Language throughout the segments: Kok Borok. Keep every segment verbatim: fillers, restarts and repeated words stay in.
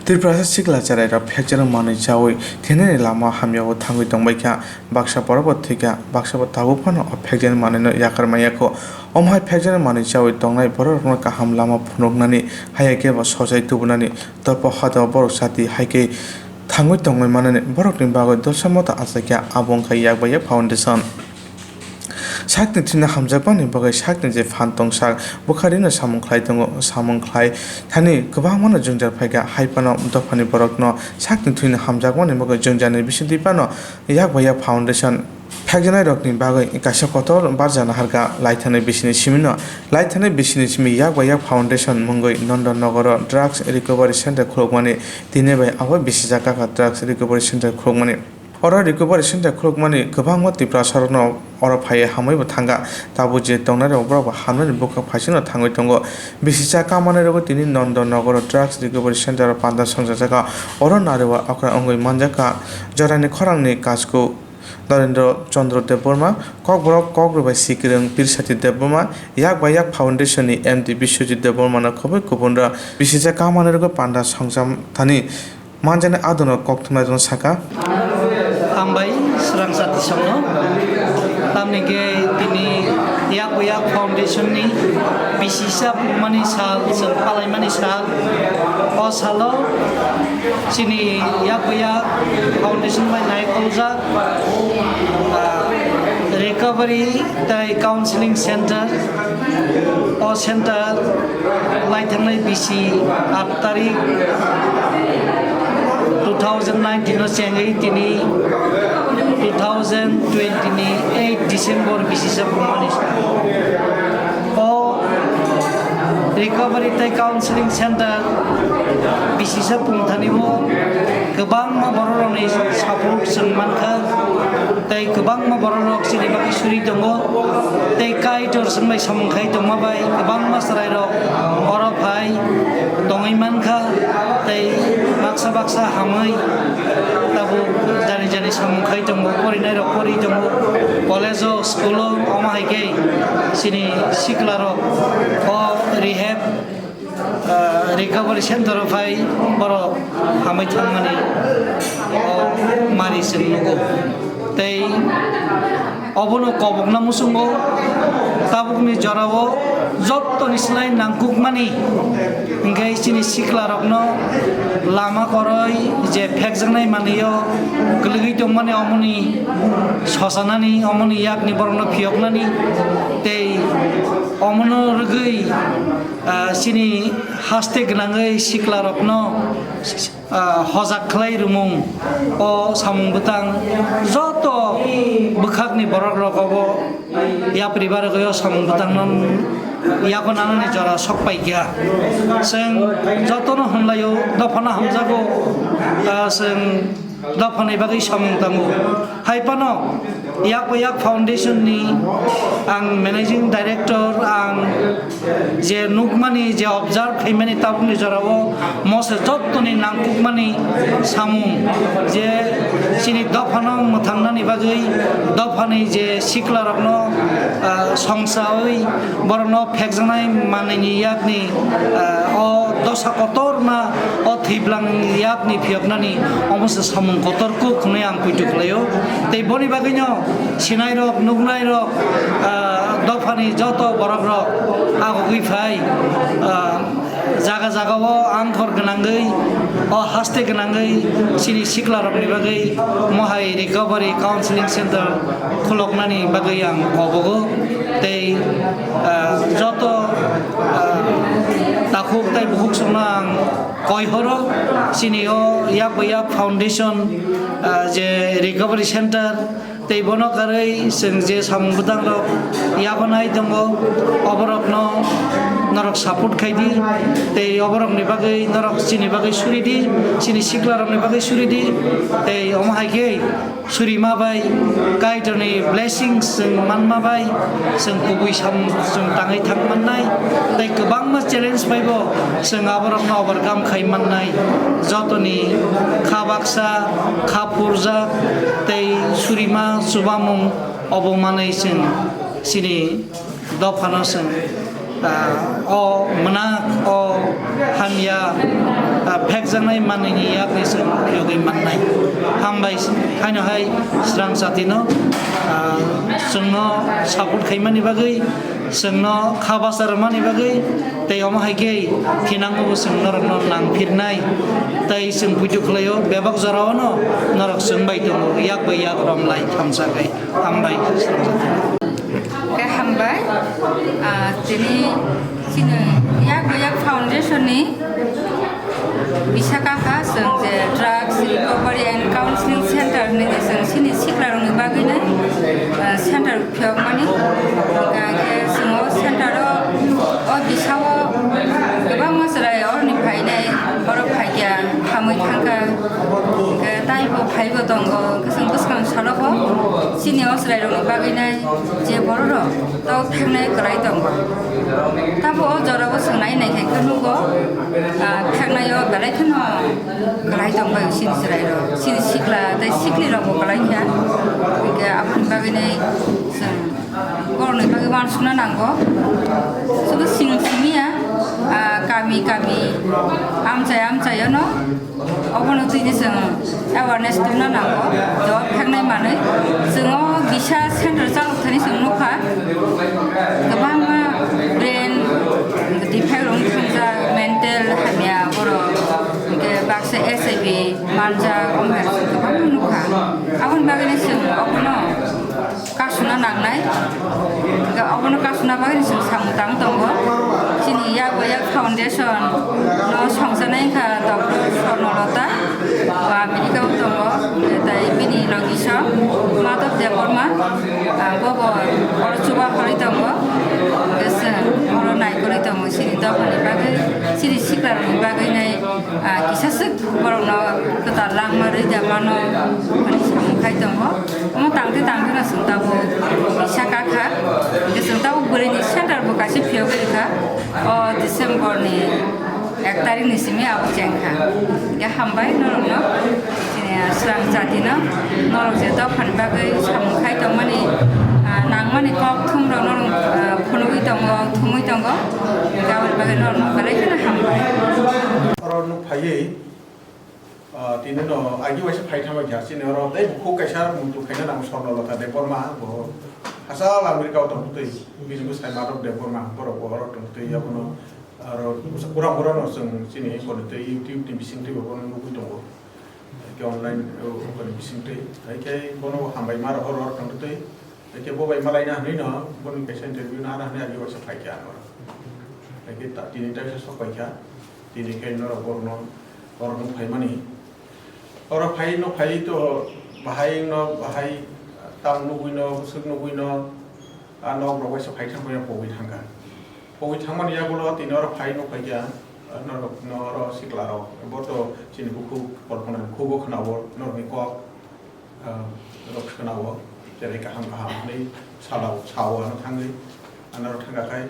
Tiprasa sikla cherairok phekjani manwi chawi thinani lama hamyao thangwi tongbaikha. Baksa borokbo thwikha, baksabo tabuk phano o phekjani manwino yakar manyakho. Omo hai phekjani manwi chawi tongnai bororokno kaham lama phunuknani, haiya khe bo sochai tubunani, dophano borok chati hai khe thangwi tongwi manani borokni bagwi dolsa mota achai kha, abo wngkha Yak bai Yak Foundation. Sakni thwino hamjakmani bagwi sakni je phan tongsak bwkha rino samung khlai tongo, samung khlai thani kwbangmano jwngjal phaikha, hai phano dophani borokno sakni thwino hamjakmani bagwi jwngjalni bisingtwi phano Yak bai Yak Foundation phekjanairokni bagwi kaisa kotor barja naharkha. Laithani bisini simino, laithani bisini simi Yak bai Yak Foundation mungwi Nondon Nogoro Drugs Recovery Center khulukmani tini bai abo bisijak kha Drugs Recovery Center khulukmani. Oro recovery center khulukmani kwbangma Tiprasarokno oro phaiwi hamwi bo thangkha. Tabuk je tongnairok borok bo hamnani bwkhak phaisingno thangwi tongo. Bisisa kamanairokbo tini Nondon Nogoro Drugs Recovery Center o panda songchajakha. Oro nariwa okra wngwi manjakha. Jorani khorangni Kasku Narendra Chandra Debbarma, Kokborok Kokrwbai Sikwrwng Pirsati Debbarma, Yak bai Yak Foundation ni M D Biswajit Debbarma no khobwi kubun rw bisisa kamanairokbo panda songcha thani manjaknai adongo kokthumnairokno sakha. Hambai srang chati songno. Tamni khe tini Yak bai Yak Foundation ni bisisa pungmani sal, chwng palaimani sal. O salo chini Yak bai Yak Foundation bai naikoljak, ah, Recovery tei Counseling Center. O center lai thangnai bisi aat tarik two thousand nineteen o chengwi tini two thousand twenty ni eight December bisisa pungmani. O recovery tei counseling center bisisa pungthani o kwbangma bororokni support chwng mankha. Tei kwbangma bororok chini bagwi suri tongo. Tei Kaitor chwng bai samung khai tongma bai kwbangma chwrairok oro phai tongwi mankha. Tei baksa baksa hamwi tabuk jani jani samung khai tongo, porinairok pori tongo, college o, school o, omo hai khe chini siklarok o rehab ah, recovery center o phai borok hamwi thangmani o mari chwng nugo. Tei obono kobokna muchungo tabukni jorao jottoni slai nangkukmani hwnkhe chini siklarokno lama kwrwi je phekjaknai manwio kwlwgwi tongmani omoni sosanani, omoni yakni borokno phiyoknani tei omono rwgwi ah, chini haste gwnangwi siklarokno, ah, hojak khlai rwmung o samung bwtang joto bwkhakni borok rok obo yapri barogwi o samung bwtangno yago nanani jora sok paikha. Chwng jotono hamlaio, dophano hamjago, ah, chwng dophani bagwi samung tango. Hai phano Yak bai Yak Foundation ni ang managing director, ang je nukmani, je observe khaimani tabukni jorao mose jottoni nangkukmani samung je chini dophano mwthangnani bagwi, dophani je siklarokno, ah, songchawi borokno phekjaknai manwini yakni, ah, o dosa kotorma o thwibwlang yakni phiyoknani omo se samung kotor kuk hwnwi ang poito khlaio. Tei boni bagwino sinairok, nuknairok, ah, dophani joto borokrok agogwi phai, ah, jaga jagao angkor gwnangwi, o haste gwnangwi chini siklarokni bagwi mohai recovery counseling center khuloknani bagwi ang kobogo. Tei, ah, joto, ah, takhuk tei bukhuk songno ang koi horo, chini o Yak bai Yak Foundation, ah, je recovery center, tei bono karwi chwng je samung bwtang rok yago nai tongo, oborokno norok support khai di, tei oborokni bagwi norok chini bagwi suri di, chini siklarokni bagwi suri di, tei omo hai khe Surima bai Kaitorni blessings chwng manma bai chwng kubui sam chwng tangwi thang mannai, tei kwbangma challenge phaibo chwng aborokno overcome khai mannai. Jotoni kha baksa, kha phurjak tei surima chubamung obo manwi chwng chini dophano chwng Ah, o mwnakno hamya, ah, phekjaknai manwini yakni chwng yogwi mannai. Hambai haino hai srang jatino, ah, chwngno support khaimani bagwi, chwngno kha bacha rwmani bagwi, tei omo hai khe thinangno bo chwng norokno nangphirnai. Tei chwng puitu khlaio, bebak jorao'-no norok chwng bai tongo, yak bai yak romlai thamsa khe. Hambai srang jatino. Khe hambai, ah, tini chini Yak Yak Foundation ni bisa kakha chwng je Drugs Recovery and Counseling Center hinwi je chwng chini sikrarokni bagwino, ah, center phiyokmani. Hwnkhe chwng o center o, o bisao kwbangma chwrai oroni phainai, oro phaikya hamwi thangkha. Hwnkhe taibo phaibo tongo, hwnkhe chwng bwskang salogo chini o chwrairokni bagwino je bororok tok theknai kwlai tongo. Tabo o jorao chwng nai nai khe khe nugo, ah, theknaio belai kheno kwlai tong bai chini chwrairok. Chini sikla tei siklirokbo kwlai kha. Hwnkhe aboni bagwino chwng borokni bagwi uansukna nango. Sudu chwng simi ya, ah, kami kami, amchai amchaio no Obono twi chwng awareness tubuna nango, je o pheknai manwi. Chwng o kisa center chalok thani chwng nukha, kwbangma brain defect rok thwngjak, mental hamya borok, hwnkhe baksa H I V manjak, omo hai kwbangma nukha. Aboni bagwino chwng obono kasuna nangnai. Hwnkhe obono kasuna bagwi chwng samung tang tongo. Chini Yak Yak Foundation no songchanai wngkha Doctor Swarnalata, bo America o tongo, tei bini logisong Madhav Debbarma, ah, bobo oro chuba horwi tongo. Hwnkhe chwng oro naikolwi tongo chini dophani bagwi, chini siklarokni bagwi nai, ah, kisa swk borokno kwtal langma rwida mano hwnwi samung khai tongo. Omo tangtwi tangtwi no chwng tabuk kisa kakha. Hwnkhe chwng tabuk bwrwini center bo kaisa phiyogwi rwkha. O December ni ek tarikh ni simi abo chengkha. Hwnkhe hambai norokno, chini srang jatino, norok je dophani bagwi samung khai tongmani, ah, nangmani kok thumrok norok, ah, phunugwi tongo, thumwi tongo. Hwnkhe aboni bagwi norokno belai kheno hambai. Oro nuk phaiwi Ah, tini no agi waisa phai thangbai kha, chini oro tei bukhuk kaisa muitu khaina nango Swarnalata Debbarma, bo hachal America o tongtwi, bini bwsai Madhav Debbarma, borok bo oro tongtwi, abono aro kurang kurang no chwng chini phone tei YouTube ni bising twi bo bono nugwi tongo, tei online o, o ni bising twi, hai khe bono bo hambai ma rohor rohor tongtwi, hai khe bo bai malaina hinwi no boni kaisa interview nana hinwi agi waisa phai kha oro, hai khe ta-, tini taisa sok pai kha. Tini khe norok borokno, borokno phaimani. Oro phai, no phai to bahai no bahai tang nugwi no, bwswk nugwi no, a nok rok waisa phai thang phai pogwi thangkha. Pogwi thangmani yagulo tini oro phai no phai kha, norok no oro sikla rok. Bo to chini bukhuk, Kalpana bukhuk o khwnao norokni kok. Ah, rok khwnao, cherai kaham kaham hinwi salao, sao ano thangwi, ano rok thangkha khai.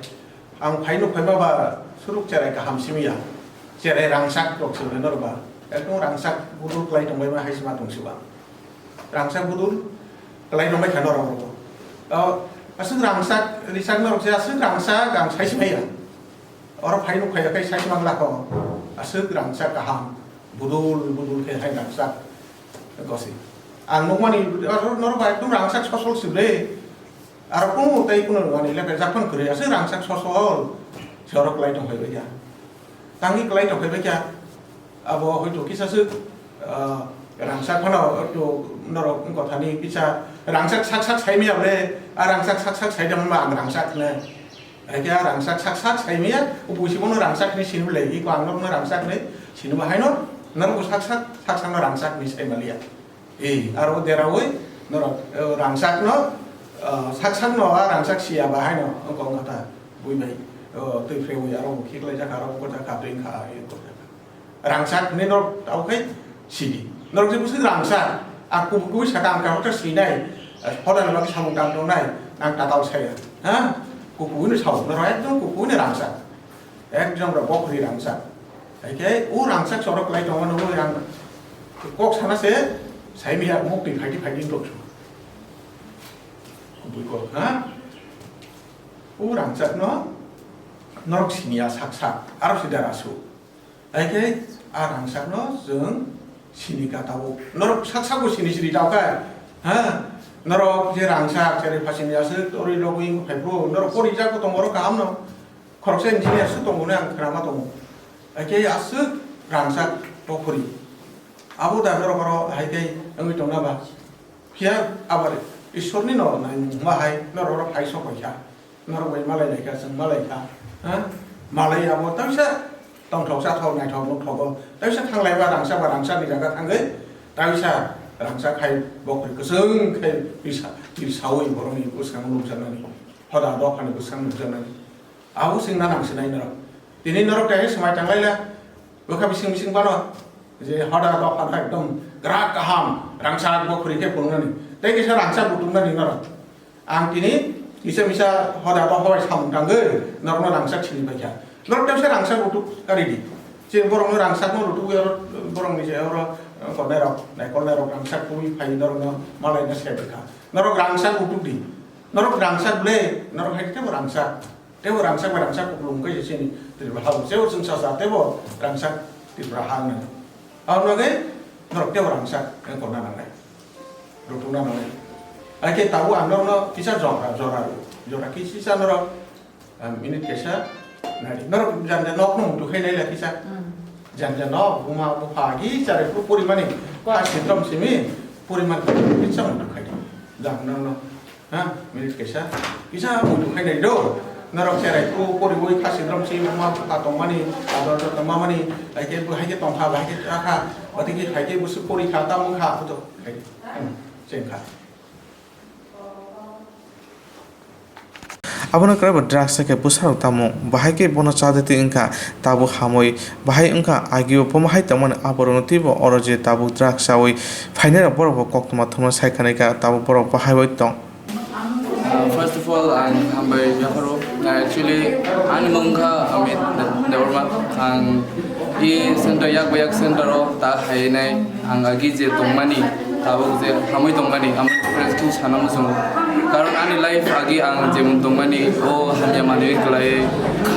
Ang phaino phaima ba, suruk cherai kaham simi ya. Cherai rangchak rok simi norok ba. Ekdom rangchak budul klai tongbai ma hai sima tong siba. Rangchak budul klai tongbai kha norok rok. Oh, aswk rangchak, richak norok se aswk rangchak ang sai simai ya. Oro phai nuk phai khe sai mang lakho. Aswk rangchak kaham. Budul budul khe hai rangchak. Gosi. Ang nukmani oro norok bai ekdom rangchak sosol sibole. Aro kuno tei kuno wani lekha jak phano kwrwi aswk rangchak sosol. Sorok lai tong phai bai ya. Tangwi klai tong phai bai kha. Abo hoito kisa swk, ah, rangchak phano to norok wngkha thani kisa rangchak sak sak sai maya ble, a rangchak sak sak sai da hwnba ang rangchak hwne. Hai khe a rangchak sak sak sai maya, o buisi bono rangchak hwnwi sini ble, iko ang norokno rangchak hwnwi sini bo haino norok bo sak sak, sak sakno rangchak hwnwi sai maliya. Ei, aro deraui norok, eh, rangchakno, eh, sak sakno a rangchak siya ba haino wngkha wngkha ta bui bai, eh, twi phreui aro bo khiklai jakha, aro bo jakha, twi wngkha, ei wngkha. Rangchak hinwi norok tamo khe sidi. Norok je bwswk rangchak, ang kubui kubui sakha ang kaham khe swinai, eh, phoda ni bagwi samung tang tongnai, ang tatao saya. Ha? Kubui no sao, norok ekdom kubui no rangchak. Ekdom rok bokhri rangchak. Hai khe o rangchak chorok lai tongo no ang kok sana se sai miya muk twi phaidi phaidi wngtong su. Kubui kok, ha? O rangchakno Norok siniya sak sak, aro si dara su. Hai khe a rangchakno chwng sini ka tabuk. Norok sak sak bo sini sini tau kha. Ha? Norok je rangchak, cheri phasini aswk, tori rogwi phai phuru. Norok pori jak bo tongo, oro kaham no. Khoroksa engineer se tongo ne ang khna ma tongo. Hai khe aswk rangchak tokhori. Abo da norok oro hai khe wngwi tongna ba. Phiya abar Ishwarni no naimung ma hai norok oro phai sok kha. Norok bai malai lai kha, chwng malai kha. Ha? Malai abo tamsa tongthok sathok naithok nukthogo. Tamsa thanglai ba rangchak ba rangchak ni jaga thangwi. Tamsa rangchak khai bokhori kwchwng khai risa, risawi borokni bwskango nukjaknani. Hoda dophani bwskango nukjaknani. Abo chwngna nang sinai norok. Tini norok khe swmai tanglai la. Bwkha bising bising phano je hoda dophano ekdom grak kaham rangchak bokhori khe phunuknani. Tei kisa rangchak butuknani norok. Ang tini kisa misa hoda dophano bai samung tangwi norokno rangchak sini paikha. Norok teisa rangchak butuk kari di. Je borokno rangchakno rutukwi oro borokni je oro, eh, konai rok, naikolnai rok rangchak tubui phai norokno malaina se bwkha. Norok rangchak butuk di. Norok rangchak ble, norok hai tebo rangchak. Tebo rangchak bai rangchak kuplung wngkha je chini Tripura ha bo. Tebo chwng sasa tebo rangchak Tripura ha wngnai. Aboni bagwi norok tebo rangchak wng korna nangnai. Rutukna nangnai. Hai khe tabuk ang norokno kisa jora, jora, jora kisa norok, ah, minute kaisa nari. Norok janja nokno muitu khai nai la kisa. Hmm. Janja nok, buma, bupha, kisa re pu-, porimani. Ko- Khasi drom simi, porimani kisa muitu khai. Jang norokno. Ha, minute kaisa. Kisa muitu khai nai do. Norok cherai ku poriwi khasi drom si ma pha tongmani, ador dor tongmani, hai khe bo hai khe tongkha, hai khe chakha, bati khe hai khe busu pori kha, tamo kha, buto khai. Hmm, cheng kha. Abono kwrwi bo drugs khe bwsarok tamo, bahai khe bono chadetwi wngkha, tabuk hamwi bahai wngkha, agio bomo hai tongmani aborokno twibo oro je tabuk drugs chawi phainairok borok bo koktwma thumna sai khanai kha, tabuk borok bahai bai tong. Uh, first of all, ang hambai yapharo. Actually, ani mung kha Amit Debbarma. Ang i center, yak bai yak center o ta hai nai, ang agi je tongmani, tabuk je hamwi tongmani, ang friends tu sana muchungo. Karon ani life agi ang je mung tongmani, o hamya manwi kwlai,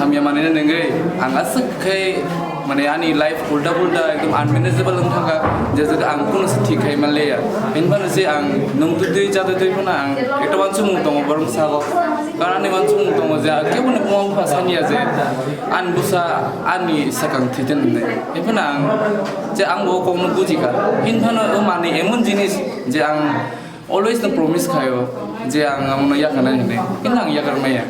hamya manwi nengwi, ang aswk khai Mane ani life ulta pulta ekdom unmanageable wng thangkha, je jaga ang kuno se thik khai manliya. Hinphano se ang nung twi twi cha twi twi phano ang ekta uansukmung tongo borok sago. Karon ani uansukmung tongo je keboni buma bupha saniya je ani bwsa ani swkang thwitwi nwngnai. Hinphano ang je ang bo kokno bujikha. Hinphano o manwi emon jinis je ang Always no promise khaio je ang amono yakarnai hinwi, kintu ang yakarmaya.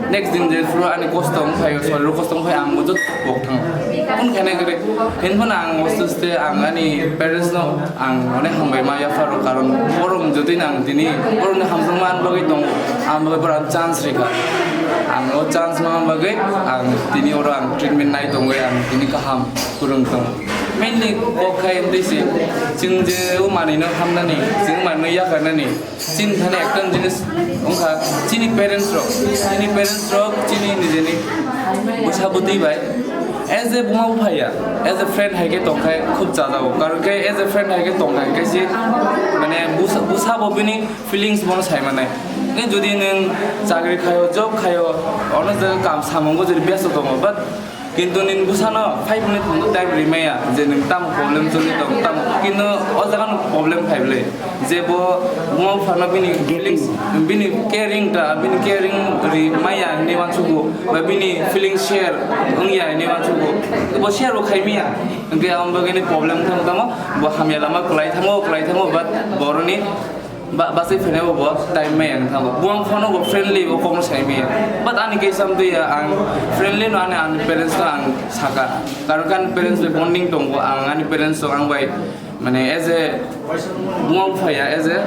Next din je phuru ani kosto wng phaio, sorir kosto wng phaio, ang bo joto kok thango. Kun khainai kwrwi. Hinphano ang aste aste ang ani parents no ang onek hambai ma yapharo, karon borok jotoi no ang tini borok ni hamjakma ang bagwi tongo, ang bagwi borok ang chance rikha. Ang o chance ma bagwi ang tini oro ang treatment nai tongwi ang tini kaham kwrwng tongo. Mainly kok khai wngtwi se, chwng je o manwi no hamnani, chwng manwi yakarnani, chini thani ekta jinis wngkha, chini parents rok, chini parents rok, chini nijeni bwsa bwtwi bai, as a buma bupha ya, as a friend hai khe tongkhai khub chajago, karon khe as a friend hai khe tongkhai khe se, mane bwsa, bwsa bo bini feelings bono sai manai. Nini jodi nwng chakri khaio, job khaio, ono je kam samungo jodi besto tongo, but Kintu nini bwsano five minute phone time rimaya je nwng tamo problem choli tong tamo. Kintu o jaga no problem phai bwle je bo buma buphano bini feelings, bini caring ta, bini caring rimaya hinwi uansugo, ba bini feelings share wngya hinwi uansugo, bo share bo khaimaya. Hwnkhe amo bagwi ni problem thang tamo, bo hamya lama kwlai thango, kwlai thango, but boroni Ba-, bachai phainai bo bo time maya wng thango. Buang phano bo friendly bo kokno sai maya. But ani kaisa amtwi ya ang friendly no ani, ani parents no ang saka. Karon khe ani parents bai bonding tongo. Ang ani parents rok ang bai mane as a buma bupha ya, as a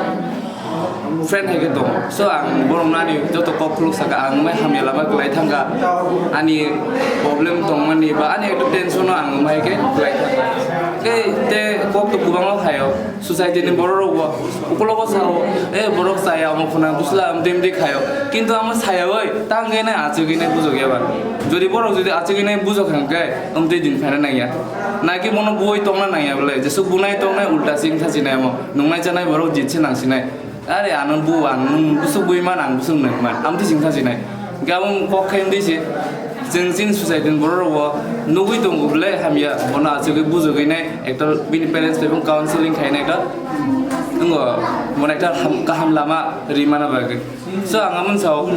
friend hai khe tongo. So ang borok no ani joto kok phuluk saka, ang mai hamya lama kwlai thangkha. Ani problem tongmani ba ani ekta tension no ang mai khe kwlai thangkha. Tei, tei kok to kwbangma phaio. Society ni borok rok bo ukulogo sao, "Eh, borok chaya, omo phuna bwsla," amtwi amtwi khaio. Kintu amo saya oi, tang khe nai achugwi nai bujok ya ba. Jodi borok jodi achugwi nai bujok hwnkhe, amtwi din phaina nangya. Naki bono bui tongna nangya bole, jesuk bunai tongnai ulta sing thasinai amo. Nungnai chanai borok jit se nangsinai. Are ano bu ang bwswk bui man, ang bwswk nung man. Amtwi sing thasinai. Gabung kok khe amtwi se. Chwng chini society ni borok rokbo nugwi tongo bwle hamya, bono achugwi bujugwi nai ekta bini parents bai bo counseling khainai ekta wngo, bono ekta ham-, kaham lama rimana bagwi. So ang amon sao,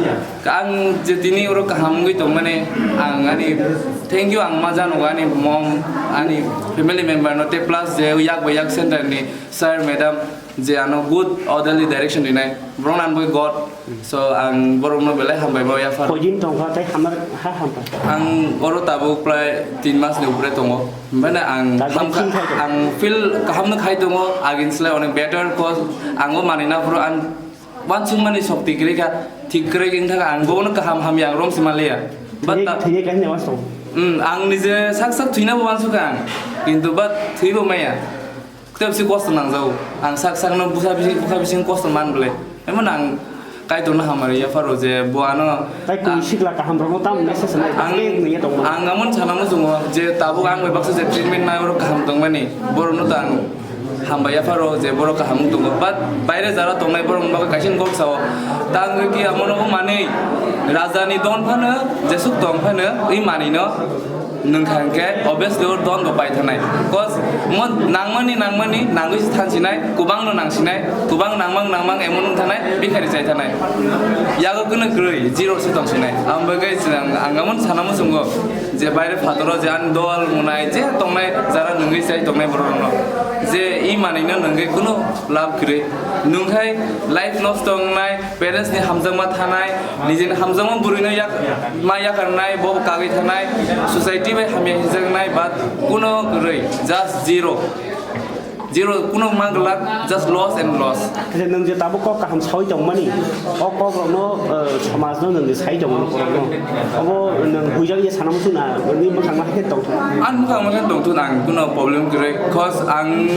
ang je tini oro kaham wngwi tongmani, ang ani thank you ang ma janogo ani mom, ani family member no, te plus je yak bai yak center ni sir madam je ano good orderly direction rinai, borok nang bai God. So ang borokno belai hambai ma yaphar. Koi din tongkha tei hamar ha hamkha? Ang oro tabuk prai tin mas ni upre tongo. Bana ang Tabuk hamkha, chini khai tongo? Ang feel kaham no khai tongo, agin slai onek better, cause ang o manina phuru ang wansuk mani sokti kwrwi kha, thik kwrwi wng thaka ang bono kaham hamya ang rom se manliya. But Thwinai, ta- thwinai kaisa ni wansuk. Hmm, ang nije sak sak thwina bo wansuk ang, kintu but thwi bo maya. Tei bisi kosto nangjago. Ang sak sakno bwsa bising, bwkha bising kosto man bwle. Emon ang Kaitorno hamari yapharo je bo ano, Tai kung ah, sikla kaham rokno tamo message nai ang, tamo nungya tongma. Ang amon sana muchungo je tabuk ang bai baksa je treatment nai oro kaham tongmani. Borokno ta ang hambai yapharo je borok kaham wng tongo. But baire jara tongnai borok bagwi kaisa ni gok sao. Ta ang ki amono o manwi rajani don phano jesuk tong phano wi manwino. Nwng kha hwnkhe obviously o don bo pai thanai. Cause mo nangmani, nangmani, nangwi se thansinai, kwbangno nangsinai, kwbang nangmang, nangmang emon wng thanai, bikhari chai thanai. Yago kwno kwrwi, zero se tongsinai. Ang bagwi chwng, ang amon sana muchungo je baire phataro je ani dol munai je tongnai, jara nwngwi chai tongnai borok rokno. Je i manwino nwngwi kwno lab kwrwi. Nwng khai life nosto wngnai, parents ni hamjakma thanai, nijini hamjakma bwrwino yak-, ma yakarnai, bo kagwi thanai, society bai hamya hijaknai, but kuno kwrwi, just zero. Zero, kuno ma glak, just loss and loss. Khe nwng je tabuk kok kaham sawi tongmani, o kok rokno, eh, somajno nwng je sai tongo, borokno. Obo nwng huijak ye sana muchung na, nini mwkhang ma hai khe tongthok. Ang mwkhang ma khe tongthok, ang kuno problem kwrwi, cause ang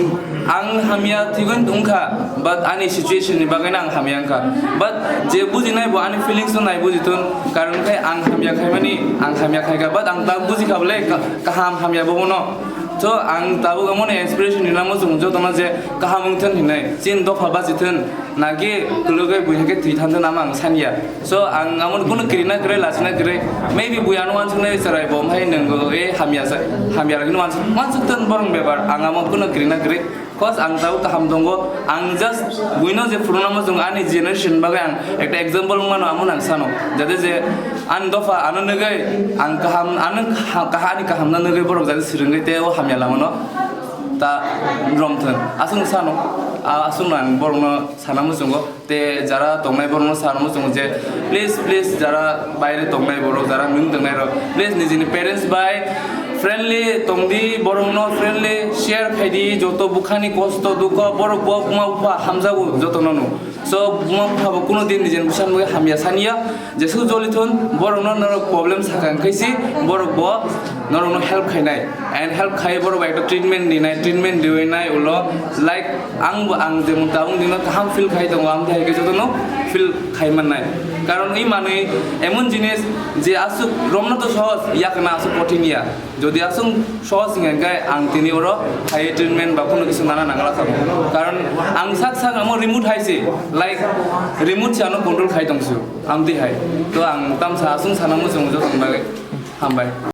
Ang hamya thwiwi wngkha, but ani situation ni bagwi no ang hamya wngkha. But je bujinai bo ani feelings no nai bujithun, karon khe ang hamya khaimani, ang hamya khaikha, but ang ta bujikha bole ka-, kaham hamya bo bono. So ang tabuk amo ni inspiration ni namo chwng jotono je kaham wngthun hinwi, chini dopha bachithun, naki kwlwgwi buini khe thwi thanthun amo ang sanya. So ang amo kunu kirina kwrwi, lachina kwrwi, maybe bui ano wansuknai chwrai bo, omo hai nwng e hamya sa-, hamya rwgwino wansuk, wansukthun borok bepar, ang amo kunu kirina kwrwi. Cause ang tabuk kaham tongo, ang just buino je phurunamo chwng ani generation bagwi ang ekta example wngmano amo nang sano, jate je ani dopha ano nugwi ang kaham, ano ha-, kaha-, ani kahamno nugwi borok jate swrwngwi tei o hamya lamano ta romthun. Aswk sano, a-, aswkno ang borokno sana muchungo. Te jara tongnai borokno sana muchungo je, please, please, jara baire tongnai borok, jara nwng tongnai rok, please, nijini parents bai friendly tongdi, borokno friendly share khaidi, joto bukhani kosto dukho, borok bo buma bupha hamjago jotono no. So, buma bupha bo kuno din nijini bwsani bagwi hamya saniya, jesuk jolithun, borokno norok problem sakha hwnkhe si, borok bo norokno help khainai. And help khai borok bai ekta treatment rinai, treatment riwi nai ulo, like, ang bo, ang jemon tabuk dino kaham feel khai tongo, ang hai khe jotono feel khai mannai. Karon i manwi emon jinis je aswk romno to sohoj, yakna aswk kothin ya. Jodi aswk sohoj wngkha khe ang tini oro hai treatment ba kuno kisu nana nangla kamo. Karon ang sak sak amo remote hai se, like, remote se ano control khai tong sio, amtwi hai. To ang tamsa aswk sana muchungo jotoni bagwi. Hambai.